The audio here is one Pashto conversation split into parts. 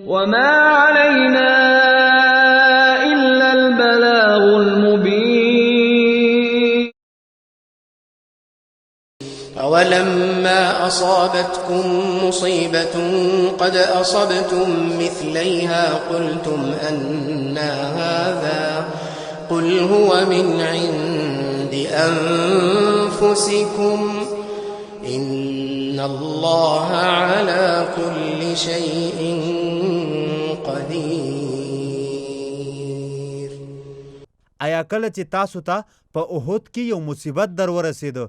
وما علينا إلا البلاغ المبين. أولما أصابتكم مصيبة قد أصبتم مثليها قلتم أنى هذا قل هو من عند أنفسكم إن الله على كل شيء قدير. آیا کله چې تاسو ته په احد کې یو مصیبت در ورسېده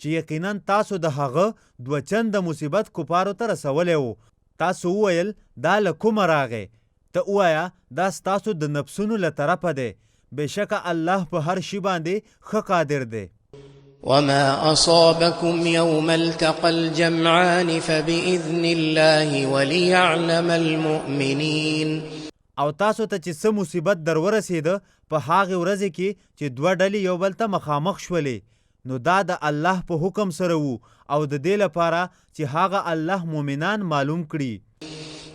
چې یقینا تاسو د هغه دوه چنده مصیبت کفارو ته رسولی و، تاسو وویل دا له کومه راغی؟ ته ووایه دا ستاسو د نفسونو له طرفه دی، بېشکه الله په هر شي باندې ښه قادر دی. وما أصابكم يوم التقى الجمعان فبإذن الله وليعلم المؤمنين. او تاسو ته چې څه مصیبت در ورسېده په هغې ورځې کې چې دوه ډلې یو بل ته مخامخ شولې، نو دا د الله په حکم سره وو او د دې لپاره چې هغه الله مؤمنان معلوم کړي.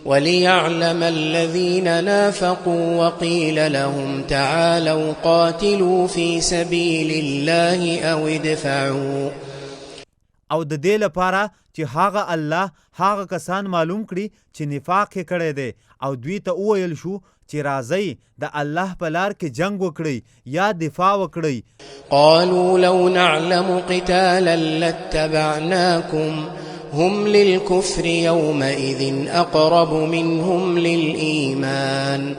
وليعلم الذين نافقوا وقيل لهم تعالوا قاتلوا في سبيل الله أو ادفعوا. او د دې لپاره چې هغه الله هغه کسان معلوم کړي چې نفاق یې کړی دی او دوی ته وویل شو چې راځئ د الله په لار کې جنگ وکړئ یا دفاع وکړئ. قالوا لو نعلم قتالا لاتبعناكم هم للكفر يومئذ أقرب منهم للإيمان.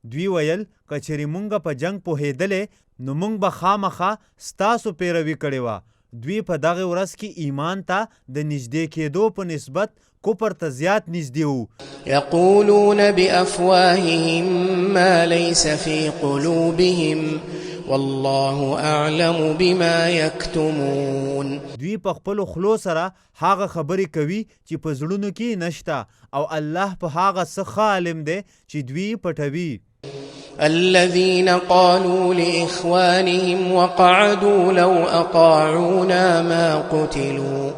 دوی ویل که چېرې مونږ په جنگ پوهېدلی نو مونږ به خامخا ستاسو پیروي کړې وه. دوی په دغې ورځ کې ایمان ته د نږدې کېدو په نسبت کفر ته زیات نږدې وو. يقولون بأفواههم ما ليس في قلوبهم والله أعلم بما يكتمون. دوی په خپلو خولو سره هغه خبرې کوي چې په زړونو کې نشته او الله په هغه څه ښه عالم دی چې دوی پټوي. الذين قالوا لإخوانهم وقعدوا لو أطاعونا ما قتلوا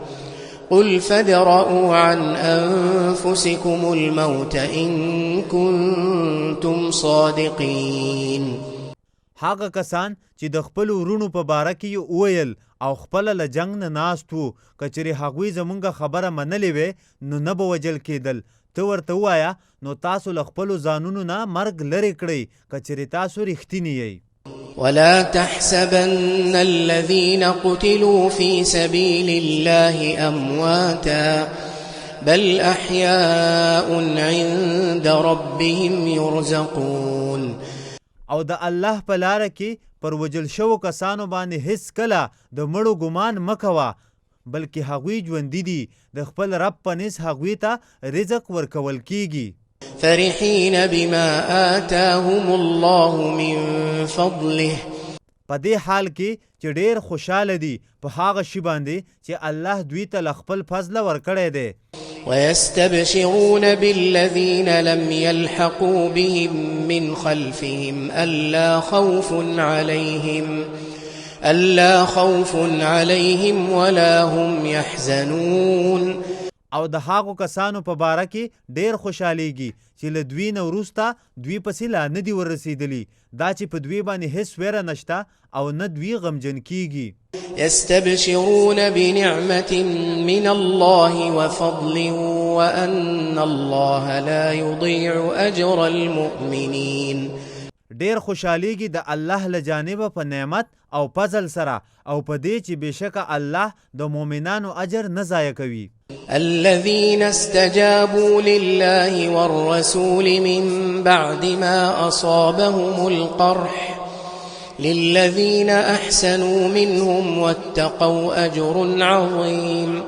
قل فادرءوا عن أنفسكم الموت إن كنتم صادقين. هغه کسان چې د خپلو وروڼو په باره کې یې وویل او خپله له جنګ نه ناست وو، که چېرې هغوی زمونږ خبره منلې وی نو نه به وژل کېدل. ته ورته ووایه نو تاسو له خپلو ځانونو نه مرګ لرې کړئ که چېرې تاسو رښتیني یئ. ولا تحسبن الذين قتلوا في سبيل الله أمواتا بل أحياء عند ربهم يرزقون. او د الله په لاره کې پر وژل شوو کسانو باندې هیڅ کله د مړو ګمان مه کوه، بلکې هغوی ژوندي دي، د خپل رب په نس هغوی ته رزق ورکول کیږي. فرحين بما آتاهم الله من فضله. په دې حال کې چې ډېر خوشاله دي په هغه شي باندې چې الله دوی ته له خپل فضله ورکړی دی. ويستبشرون بالذين لم يلحقوا بهم من خلفهم ألا خوف عليهم ولا هم يحزنون. او د هغو کسانو په باره کې ډېر خوشحالېږي چې له دوی نه وروسته دوی پسې لا نه دي وررسېدلي، دا چې په دوی باندې هیڅ ویره نشته او نه دوی غمجن کیږي. يستبشرون بنعمة من الله وفضل وأن الله لا يضيع أجر المؤمنين. ډېر خوشحالېږي د الله له جانبه په نعمت او فضل سره او په دې چې بېشکه الله د مؤمنانو اجر نه ضایع کوي. الذين استجابوا لله والرسول من بعد ما أصابهم القرح للذين أحسنوا منهم واتقوا أجر عظيم.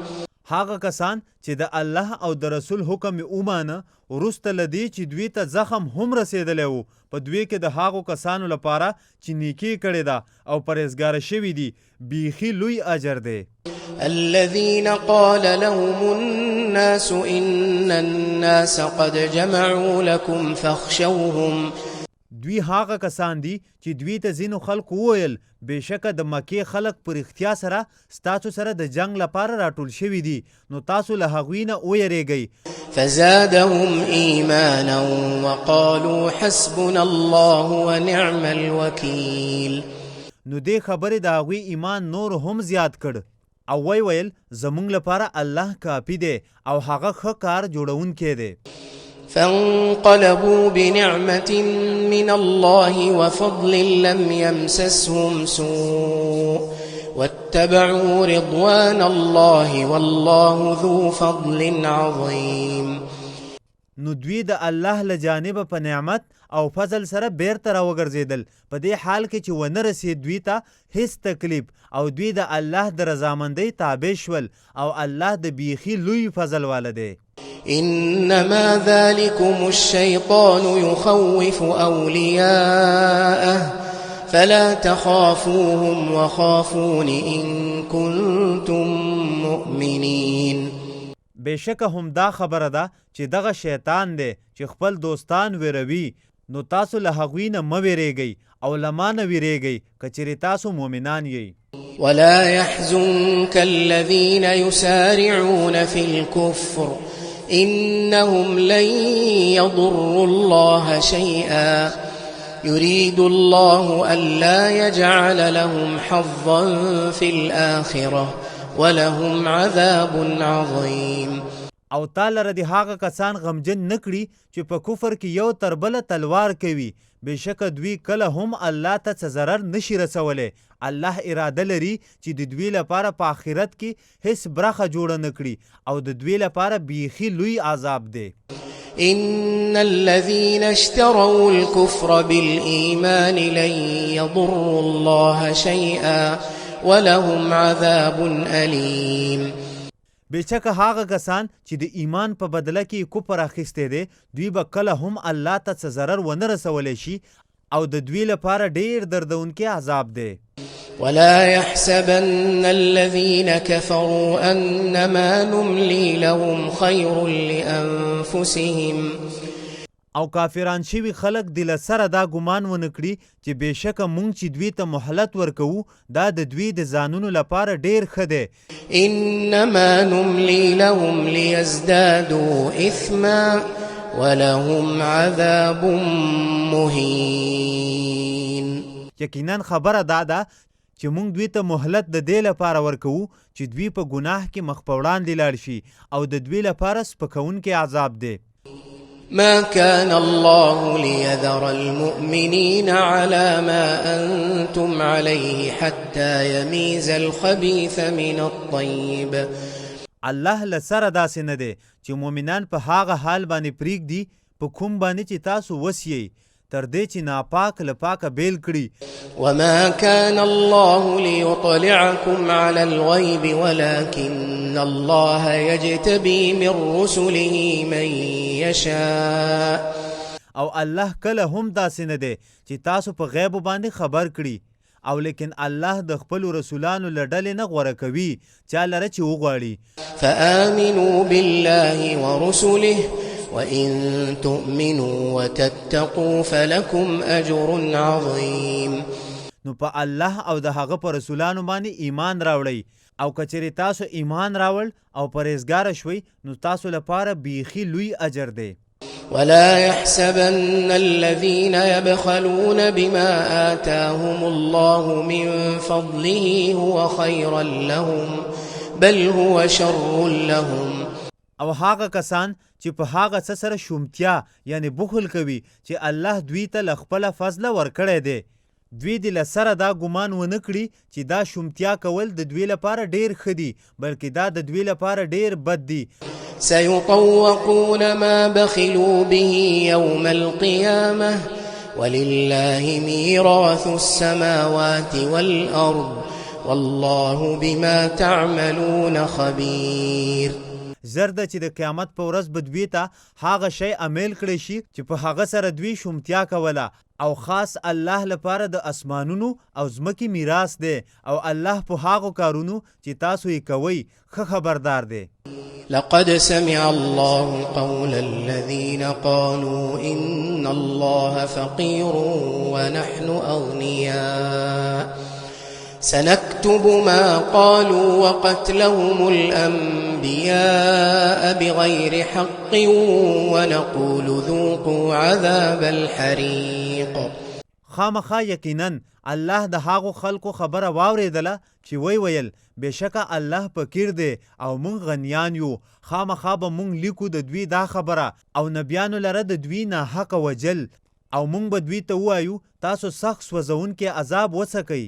هغه کسان چې د الله او د رسول حکم یې ومانه وروسته له دې چې دوی ته زخم هم رسېدلی و، په دوی کې د هغو کسانو لپاره چې نیکي کړې ده او پرهېزګاره شوي دي بیخي لوی اجر دی. الذين قال لهم الناس إن الناس قد جمعوا لكم فاخشوهم. دوی هغه کسان دي چې دوی ته ځینو خلکو وویل، بېشکه د مکې خلک په رښتیا سره ستاسو سره د جنګ لپاره راټول شوي دي، نو تاسو له هغوی نه ویرېږئ. فزادهم ایمانا وقالوا حسبنا الله ونعم الوکیل. نو دې خبرې د هغوی ایمان نور هم زیات کړ او ویې ویل، زموږ لپاره الله کافي دی او هغه ښه کار جوړوونکی دی. فانقلبوا بنعمة من الله وفضل لم يمسسهم سوء واتبعوا رضوان الله والله ذو فضل عظيم. نو دوی د الله له جانبه په نعمت او فضل سره بېرته راوګرځېدل، په دې حال کې چې ونه رسېد دوی ته هېڅ تکلیف، او دوی د الله د رضامندۍ تابع شول، او الله د بیخي لوی فضل واله دی. انما ذلکم الشیطان یخوف اولیاءه فلا تخافوهم وخافون ان کنتم مؤمنین. بېشکه همدا خبره ده چې دغه شیطان دی چې خپل دوستان ویروي، نو تاسو له هغوی نه مه ویریږئ او له ما نه ویریږئ که چېرې تاسو مؤمنان یئ. ولا يحزنك الذين يسارعون في الكفر انهم لن يضروا الله شيئا يريد الله الا يجعل لهم حظا في الاخره ولهم عذاب عظيم. او تا لره دې هغه کسان غمجن نه کړي چې په کفر کې یو تر بله تلوار کوي، بېشکه دوی کله هم الله ته څه ضرر نه شي رسولی، الله اراده لري چې د دوی لپاره په آخرت کې هېڅ برخه جوړه نه کړي او د دوی لپاره بېخي لوی عذاب دی. ان الذين اشتروا الكفر بالإيمان لن يضروا الله شيئا ولهم عذاب أليم. بېشکه هغه کسان چې د ایمان په بدله کې یې کفر اخیستی دی، دوی به کله هم الله ته څه ضرر ونه رسولی شي او د دوی لپاره ډېر دردونکی عذاب دی. ولا يحسبن الذين كفروا انما نملي لهم خير لانفسهم. او کافران شوي خلک دې له سره دا ګمان ونه کړي چې بېشکه مونږ چې دوی ته مهلت ورکوو دا د دوی د ځانونو لپاره ډېر ښه دی. انما نملي لهم ليزدادوا اثما ولهم عذاب مهين. یقینا خبره دا ده چې مونږ دوی ته مهلت د دې لپاره ورکوو چې دوی په ګناه کې مخ په وړاندې لاړ شي او د دوی لپاره سپکوونکی عذاب دی. ما كان الله ليذر المؤمنين على ما أنتم عليه حتى يميز الخبيث من الطيب. الله له سره داسې نه دی چې مؤمنان په هغه حال باندې پرېږدي په کوم باندې چې تاسو وس یئ، تر دې چې ناپاک له پاکه بېل کړي. وما كان الله ليطلعكم على الغيب ولكن الله يجتبي من رسله من يشاء. او الله کله هم داسې نه دی چې تاسو په غیبو باندې خبر کړي، او لیکن الله د خپلو رسولانو له ډلې نه غوره کوي چا لره چې وغواړي. فآمنوا بالله ورسله وإن تؤمنوا وتتقوا فلكم أجر عظيم. نو په الله او د هغه په رسولانو باندې ایمان راوړئ، او که چېرې تاسو ایمان راوړ او پرهېزګاره شوئ نو تاسو لپاره بیخي لوی اجر دی. ولا يحسبن الذين يبخلون بما آتاهم الله من فضله هو خيرا لهم بل هو شر لهم. او هغه کسان چې په هغه څه سره شومتیا یعنې بخل کوي چې الله دوی ته له خپله فضله ورکړی دی، دوی دې له سره دا ګمان ونه کړي چې دا شومتیا کول د دوی لپاره ډېر ښه دي، بلکې دا د دوی لپاره ډېر بد دي. سيطوقون ما بخلوا به يوم القيامة ولله ميراث السماوات والأرض والله بما تعملون خبير. زر ده چې د قیامت په ورځ به دوی ته هغه شی امیل کړی شي چې په هغه سره دوی شومتیا کوله. او خاص الله لپاره د اسمانونو او ځمکې میراث دی او الله په هغو کارونو چې تاسو یې کوئ ښه خبردار دی. لقد سمع الله قول الذين قالوا إن الله فقير ونحن أغنياء سنكتب ما قالوا وقتلهم الأنبياء بغير حق ونقول ذوقوا عذاب الحريق. خامخا یقینا الله د هغو خلکو خبره واورېدله چې ویې ویل، بېشکه الله فقیر دی او مونږ غنیان یو، خامخا به مونږ لیکو د دوی دا خبره او نبیانو لره د دوی ناحقه وژل او مونږ به دوی ته ووایو، تاسو سخت سوځونکی عذاب وڅکئ.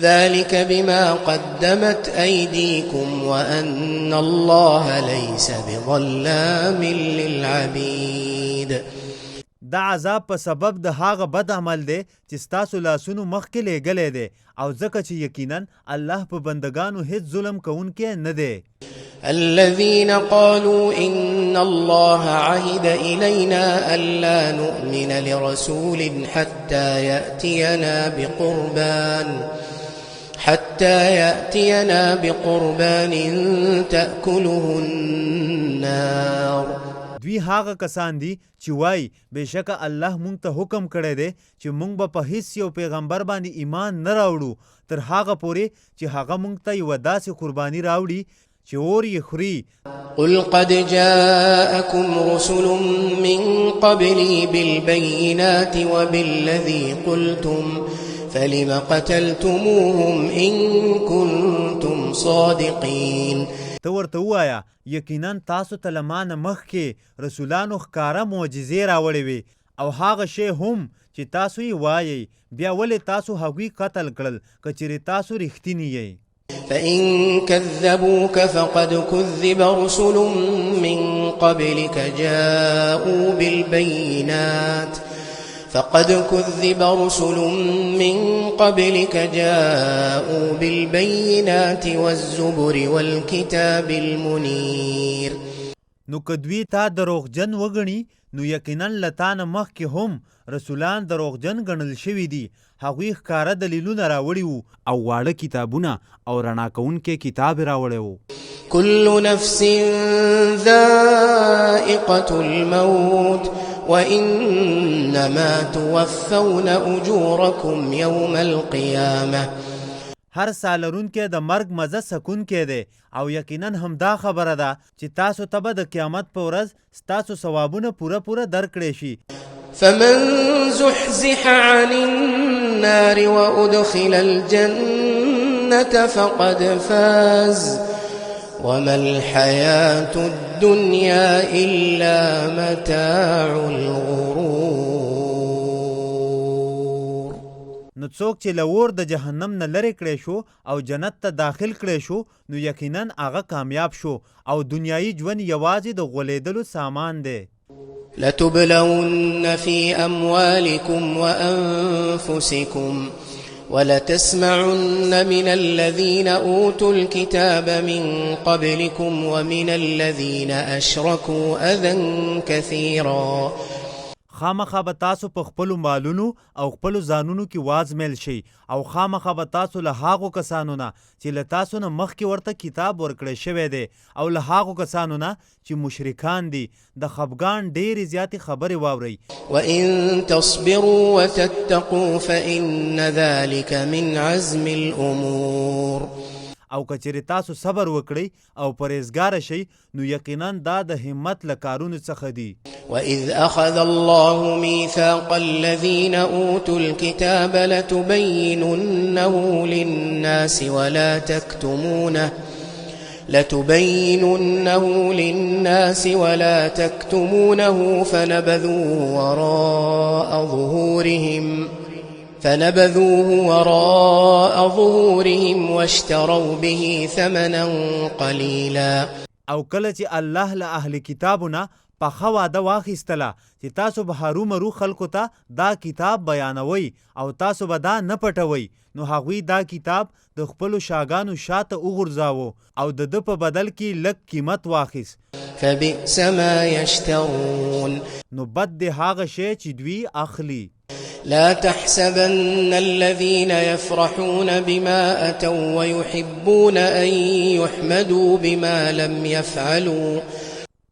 ذلک بما قدمت ایدیکم وان الله لیس بظلام للعبید. دا عذاب په سبب د هغه بد عمل دی چې ستاسو لاسونو مخکې لېږلی دی او ځکه چې یقینا الله په بندګانو هېڅ ظلم کوونکی نه دی. الذين قالوا إن الله عهد إلينا ألا نؤمن لرسول حتى يأتينا بقربان حتى يأتينا بقربان تأكله النار. دوی هغه کسان دي چې وايي، بېشکه الله مونږ ته حکم کړی دی چې مونږ به په هېڅ یو پیغمبر باندې ایمان نه راوړو تر هغه پورې چې هغه مونږ ته یوه داسې قرباني راوړي چې اور یې خوري. قل قد جاءکم رسل من قبلي بالبینات وبالذي قلتم فلم قتلتموهم ان کنتم صادقین. ته ورته ووایه، یقینا تاسو ته له ما نه مخکې رسولانو ښکاره معجزې راوړې وې او هغه شی هم چې تاسو یې وایئ، بیا ولې تاسو هغوی قتل کړل که چېرې تاسو رښتیني یئ؟ فإن كذبوک فقد كذب رسل من قبلک جاءوا بالبینات فقد كذب رسل من قبلك جاءوا بالبينات والزبر والكتاب المنير. نو که دوی تا دروغجن وګڼي نو یقینا له تا نه مخکې هم رسولان دروغجن ګڼل شوي دي، هغوی ښکاره دلیلونه راوړي وو او واړه کتابونه او رڼا کوونکی کتاب یې راوړی وو. کل نفس ذائقة الموت وانما توفون اجورکم یوم القیامة. هر ساه لرونکی د مرګ مزه څکونکی دی او یقینا همدا خبره ده چې تاسو ته به د قیامت په ورځ ستاسو ثوابونه پوره پوره درکړی شي. فمن زحزح عن النار وادخل الجنة فقد فاز وما الحياة الدنيا الا متاع الغرور. نو څوک چې له اور د جهنم نه لرې کړی شو او جنت ته داخل کړی شو نو یقینا هغه کامیاب شو او دنیايي ژوند یوازې د غولېدلو سامان دی. لتبلون في أموالكم وأنفسكم ولتسمعن من الذين أوتوا الكتاب من قبلكم ومن الذين أشركوا أذى كثيرا. خامخا به تاسو په خپلو مالونو او خپلو ځانونو کې وازمېیل شئ او خامخا به تاسو له هغو کسانو نه چې له تاسو نه مخکې ورته کتاب ورکړی شوی دی او له هغو کسانو نه چې مشرکان دي د خفګان ډېرې زیاتې خبرې واورئ. وان تصبروا وتتقوا فان ذلک من عزم الامور. او که چېرې تاسو صبر وکړئ او پرهېزګاره شئ نو یقینا دا د همت له کارونو څخه دي. واذ اخذ الله ميثاق الذين اوتوا الكتاب لتبيننه للناس ولا تكتمونه لتبيننه للناس ولا تكتمونه فنبذوه وراء ظهورهم فنبذوه وراء ظهورهم واشتروا به ثمنا قليلا. او کله چې الله له اهل کتابو نه پخه وعده واخیستله چې تاسو به هرومرو خلکو ته دا کتاب بیانوئ او تاسو به دا نه پټوئ، نو هغوی دا کتاب د خپلو شاګانو شاته وغورځاوه او د ده په بدل کې یې لږ قیمت واخیست. فبئس ما یشترون. نو بد دی هغه شی چې دوی اخلي. لا تحسبن الذين يفرحون بما أتوا ويحبون أن يحمدوا بما لم يفعلوا.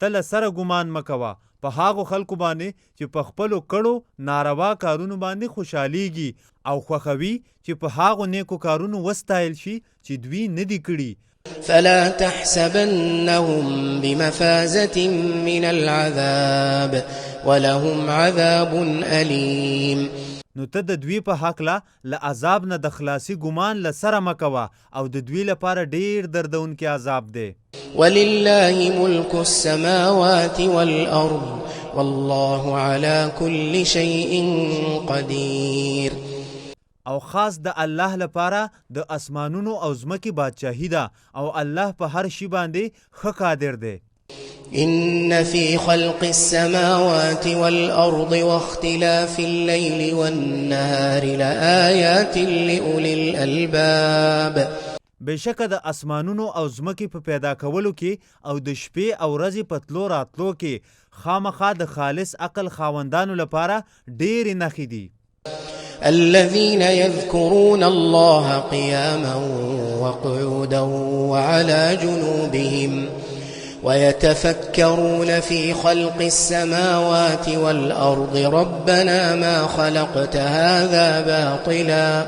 ته له سره ګومان مه کوه په هغو خلکو باندې چې په خپلو کړو ناروا کارونو باندې خوشحالېږي او خوښوي چې په هغو نېکو کارونو وستایل شي چې دوی نه دي کړي. فلا تحسبنهم بمفازة من العذاب ولهم عذاب أليم. نو ته د دوی په هکله له عذاب نه د خلاصي ګومان له سره مه کوه او د دوی لپاره ډېر دردونکی عذاب دی. ولله ملک السماوات والأرض والله على كل شيء قدير. او خاص د الله لپاره د اسمانونو او ځمکې بادشاهي ده او الله په هر شي باندې ښه قادر دی. إن في خلق السماوات والأرض واختلاف الليل والنهار لآيات لأولي الألباب. بېشکه د اسمانونو او ځمکې په پیدا کولو کې او د شپې او ورځې په تلو راتلو کې خامخا د خالص عقل خاوندانو لپاره ډېرې نښې دي. الذين يذكرون الله قياما وقعودا وعلى جنوبهم ويتفكرون في خلق السماوات والأرض ربنا ما خلقت هذا باطلا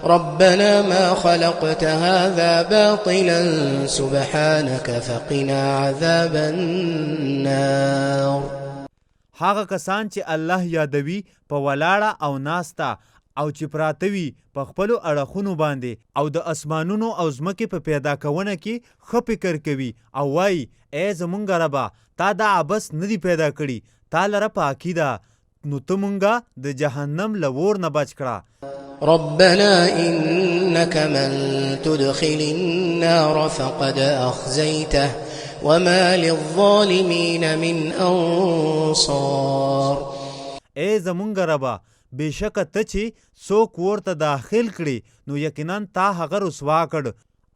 ربنا ما خلقت هذا باطلا سبحانك فقنا عذاب النار. هغه کسان چې الله یادوي په ولاړه او ناسته او چې پراته وي په خپلو اړخونو باندې او د اسمانونو او ځمکې په پیدا کونه کې ښه فکر کوي او وايي، ای زمونږ ربه! تا دا عبث نه دي پیدا کړي، تا لره پاکي ده، نو ته مونږ د جهنم له اور نه بچ کړه. ربنا إنك من تدخل النار فقد أخزيته وما للظالمين من أنصار. ای زمونږ ربه! بېشکه ته چې څوک اور ته داخل کړې نو یقینا تا هغه رسوا کړ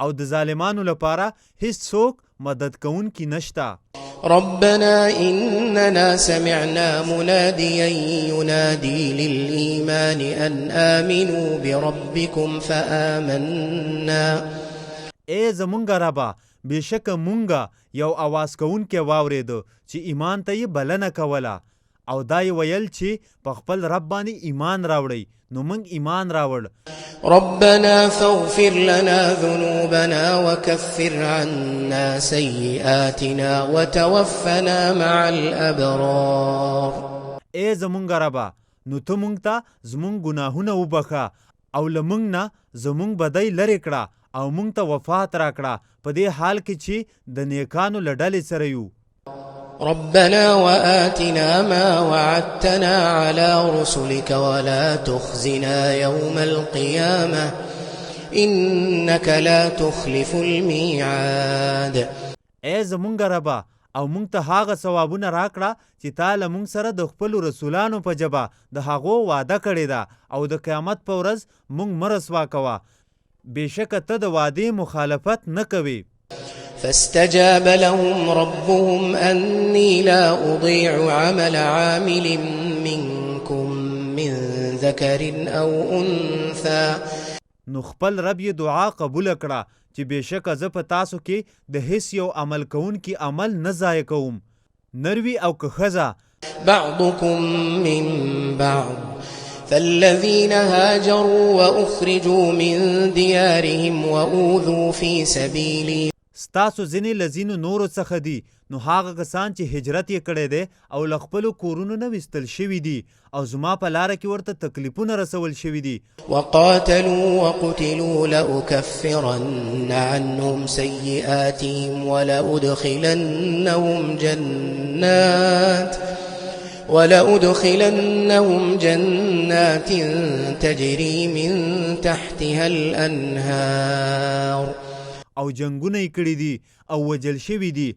او د ظالمانو لپاره هیڅ څوک مدد کوونکي نشته. ربنا إننا سمعنا مناديا ينادي للإيمان أن آمنوا بربكم فآمنا. ای زمونږ ربه! بېشکه مونږ یو اواز کوونکی واورېده چې ایمان ته یې بلنه کوله او دا یې ویل چې په خپل رب باندې ایمان راوړئ، نو مونږ ایمان راوړ. ربنا فاغفر لنا ذنوبنا وکفر عنا سیئاتنا وتوفنا مع الابرار. ای زمونږ ربه! نو ته مونږ ته زمونږ ګناهونه وبخښه او له مونږ نه زمونږ بدۍ لرې کړه او مونږ ته وفات راکړه په دې حال کې چې د نېکانو له ډلې سره یو. ربنا وآتنا ما وعدتنا على رسلك ولا تخزنا يوم القيامة إنك لا تخلف الميعاد. ای زمونږ ربه! او مونږ ته هغه ثوابونه راکړه چې تا له مونږ سره د خپلو رسولانو په ژبه د هغو وعده کړې ده او د قیامت په ورځ مونږ مه رسوا کوه، بېشکه ته د وعدې مخالفت نه کوې. فاستجاب لهم ربهم أني لا أضيع عمل عامل منكم من ذكر أو أنثى. نو خپل رب یې دعا قبوله کړه چې بېشکه زه په تاسو کې د هېڅ یو عمل کوونکي عمل نه ضایع کوم، نر وي او که ښځه. بعضکم من بعض فالذین هاجروا واخرجوا من دیارهم واوذوا فی سبیلی. ستاسو ځینې له ځینو نورو څخه دي، نو هغه کسان چې هجرت یې کړی دی او له خپلو کورونو نه ویستل شوي دي او زما په لاره کې ورته تکلیفونه رسول شوي دي. وقاتلوا وقتلوا لأکفرن عنهم سیئاتهم ولأدخلنهم جنات ولأدخلنهم جنات تجري من تحتها الأنهار. او جنګونه یې کړي دي او وژل شوي دي،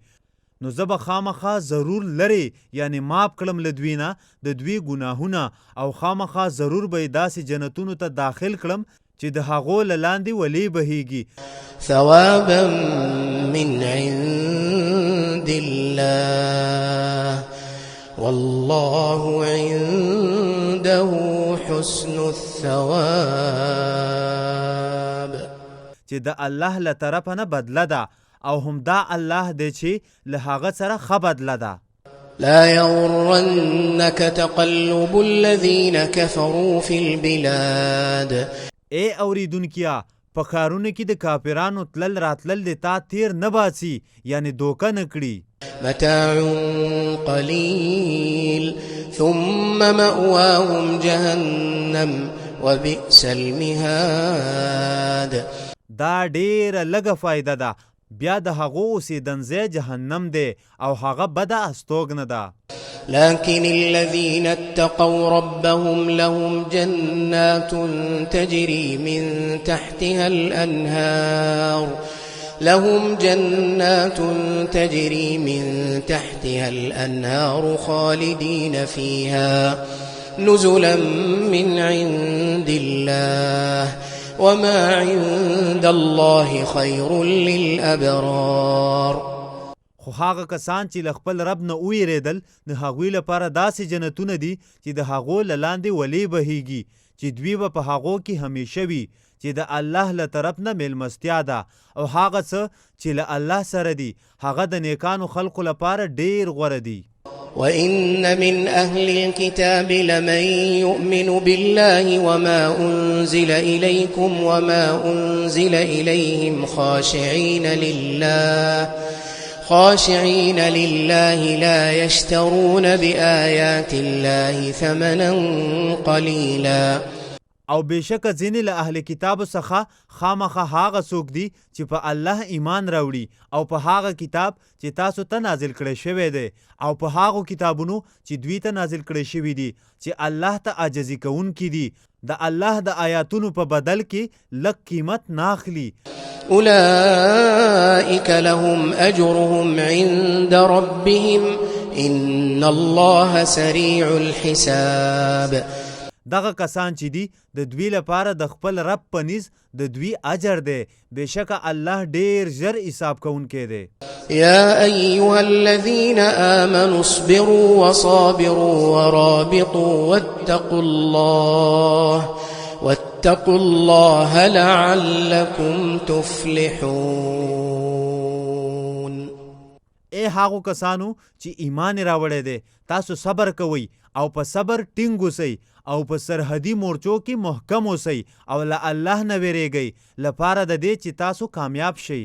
نو زه به خامخا ضرور لرې یعنې معاف کړم له دوی نه د دوی ګناهونه او خامخا ضرور به یې داسې جنتونو ته داخل کړم چې د هغو له لاندې ولې بهیږي. ثوابا من عند الله. والله عنده حسن الثواب. چې د الله له طرفه نه بدله ده او هم دا الله دی چې له هغه سره ښه بدله ده. لا يغرنك تقلب الذين كفروا في البلاد. ای اورېدونکیه! په ښارونو کې د کافرانو تلل راتلل دې تا تېر نه باسي، یعنې دوکه نه کړي. متاع قليل ثم مأواهم جهنم وبئس المهاد. دا ډېره لږه فایده ده، بیا د هغو اوسېدنځای جهنم دی او هغه بده استوګنه ده. لكن الذين اتقوا ربهم لهم جنات تجري من تحتها الأنهار لهم جنات تجري من تحتها الأنهار خالدين فيها نزلا من عند الله وما عند الله خير للأبرار. خو هغه کسان چې له خپل رب نه ووېرېدل، د هغوی لپاره داسې جنتونه دي چې د هغو له لاندې ولې بهېږي، چې دوی به په هغو کې همېشه وي، چې د الله له طرف نه مېلمستیا ده، او هغه څه چې له الله سره دي، هغه د نېکانو خلقو لپاره ډېر غوره دي. وإن من أهل الكتاب لمن يؤمن بالله وما أنزل إليكم وما أنزل إليهم خاشعين لله لا يشترون بآيات الله ثمنا قليلا. او بېشکه ځینې له اهل کتابو څخه خامخا هغه څوک دي چې په الله ایمان راوړي او په هغه کتاب چې تاسو ته نازل کړی شوی دی او په هغو کتابونو چې دوی ته نازل کړی شوي دي چې الله ته عاجزي کوونکي دي، د الله د آیاتونو په بدل کې لږ قیمت نه اخلي. أولئك لهم أجرهم عند ربهم إن الله سريع الحساب. دغه کسان چې دي د دوی لپاره د خپل رب په نیز د دوی اجر دی، بېشکه الله ډېر ژر حساب کوونکی دی. يا أيها الذين آمنوا اصبروا وصابروا ورابطوا واتقوا الله لعلكم تفلحون. ای هغو کسانو چې ایمان یې راوړی دی، تاسو صبر کوئ او په صبر ټینګ اوسئ او په سرحدي مورچو کې محکم اوسئ او له الله نه وېرېږئ، لپاره د دې چې تاسو کامیاب شئ.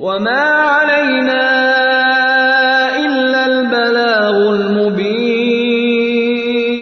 وما علينا